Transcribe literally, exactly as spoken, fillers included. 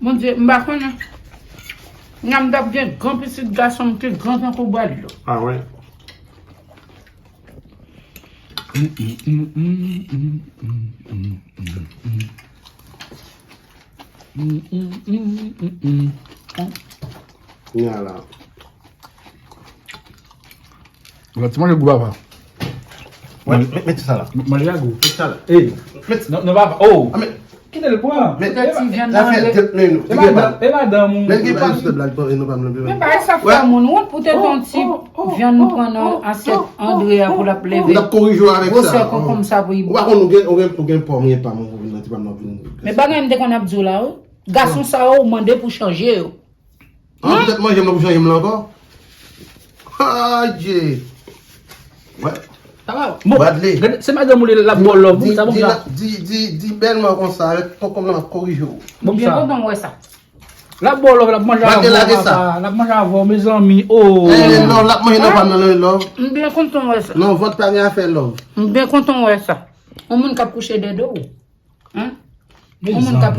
Bondye, m pa konnen. Nan m t ap gen gran pitit gason m ki gran tankou bwa dlo. Ah ouais. Nya la. Lòt ti manje gou papa. Mwen, met, met sa la. Manje a gou. Met sa la. Ey. Met. Non, non, papa. Oh. Ah, men, kite l pran. Men, ti vyann nan anlè. E madanm, e madanm ou. Men, gen pa jis blag, non, pa m. Men bagay sa fè moun wont pou te ton ti vyann nou pran nan asyèt Andre a pou l ap leve. L ap korije w avèk sa. Gwosè konkonm sa pou li. Ou pa konn ou gen, ou gen, ou gen pòm, gen pa m, ou vin nan ti pa m nan vin. Men bagay m te konn ap di w la, wi. Gason sa yo, ou mande pou chanje yo. Ah, poutèt manje m nan pou chanje m la ankò? Adje. Wè. Bon, Bradley. Gade, se madanm ou li l ap ba w love, wi, sa bon sa. Di, di, di bèlman konsa, avèk konkonm nan m ap korije w. Bon, m byen kontan wè sa. L ap ba w love, l ap manje avè w, papa. L ap manje avè w, mezanmi. Oh. Eh, love, l ap manje nan pa m nan love. M byen kontan wè sa. Non, vant pa gen afè love. M byen kontan wè sa. Yon moun k ap kouche dèyè do w. Hein? Yon moun k ap